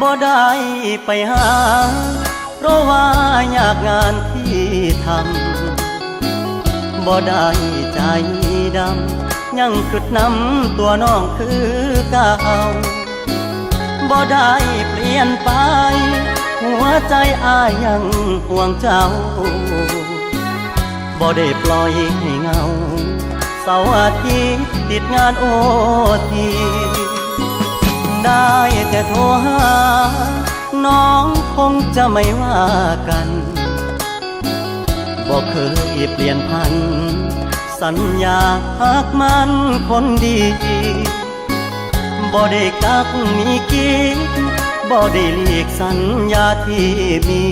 ບໍ່ໄດ້ໄປຫາ ເພາະວ່າຍາກງານທີ່ທຳ ບໍ່ໄດ້ໃຈດຳ ຍັງຄິດນຳຕົວນ້ອງຄືເກົ່າ ບໍ່ໄດ້ປ່ຽນໄປ ຫົວໃຈອ້າຍຍັງຫ່ວງເຈົ້າ ບໍ່ໄດ້ປ່ອຍໃຫ້ເຫງົາ ເສົາອາທິດຕິດງານໂອທີ ໄດ້ແຕ່ໂທຫາ ນ້ອງຄົງຈະໄມ່ວ່າກັນ ບໍ່ເຄີຍປ່ຽນຜັນ ສັນຍາຮັກໝັ້ນຄົນດີ ບໍ່ໄດ້ກັກມີກີດ ບໍ່ໄດ້ຫຼີກສັນຍາທີ່ມີ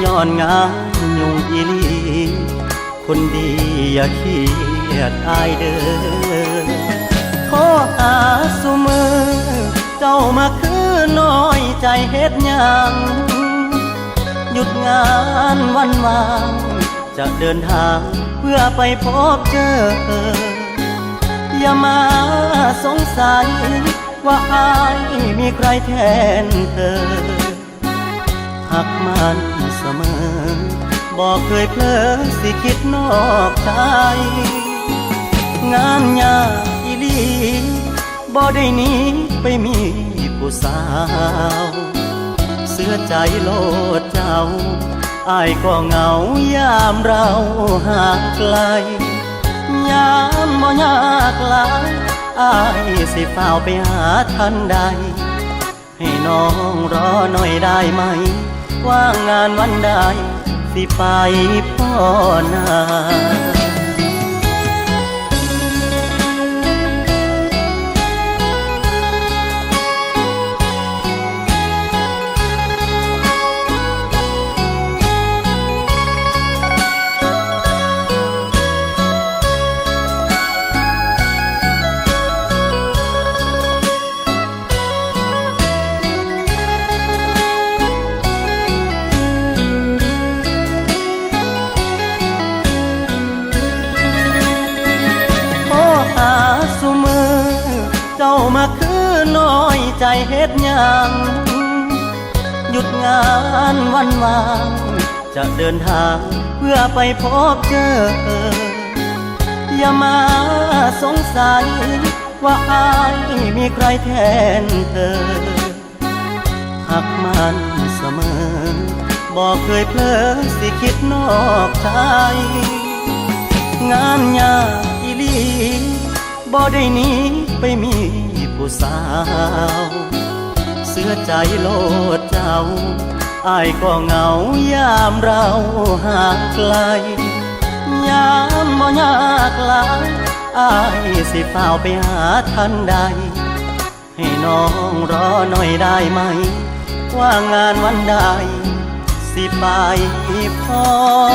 ຍ້ອນງານຫຍຸ້ງອີ່ຫຼີ ຄົນດີຢ່າຄຽດອ້າຍເດີ ໂທຫາຊຸມື້ ເຈົ້າມາຄືນ້ອຍໃຈເຮັດຫຍັງ ຢຸດງານວັນວ່າງ ຈະເດີນທາງເພື່ອໄປພົບເຈີ ຢ່າມາສົງໄສວ່າອ້າຍມີໃຄແທນເທີ ຮັກໝັ້ນສະເໝີ ບໍ່ເຄີຍເຜີຊິຄິດນອກໃຈ ງານຍາກອີ່ຫຼີ ບໍ່ໄດ້ໜີໄປມີຜູ້ສາວ ເຊື່ອໃຈໂລດເຈົ້າ ອ້າຍກໍເຫງົາຍາມເຮົາຫ່າງໄກ ຍາມບໍ່ຍາກຫຼາຍ ອ້າຍຊິຟ້າວໄປຫາທັນໃດ ໃຫ້ນ້ອງລໍໜ້ອຍໄດ້ໄໝ ວ່າງງານວັນໃດ ຊິໄປພໍ້ໜ້າ. ໂທຫາຊຸມື້ ເຈົ້າມາຄືນ້ອຍໃຈເຮັດຫຍັງ ຢຸດງານວັນວ່າງ ຈະເດີນທາງເພື່ອໄປພົບເຈີ ຢ່າມາສົງໄສວ່າອ້າຍມີໃຄແທນເທີ ຮັກໝັ້ນສະເໝີ ບໍ່ເຄີຍເຜີຊິຄິດນອກໃຈ ງານຍາກອີ່ຫຼີ ບໍ່ໄດ້ໜີໄປມີຜູ້ສາວ ເຊື່ອໃຈໂລດເຈົ້າ ອ້າຍກໍເຫງົາຍາມເຮົາຫ່າງໄກ ຍາມບໍ່ຍາກຫຼາຍ ອ້າຍຊິຟ້າວໄປຫາທັນໃດ ໃຫ້ນ້ອງລໍໜ້ອຍໄດ້ໄໝ ວ່າງງານວັນໃດ ຊິໄປພໍ້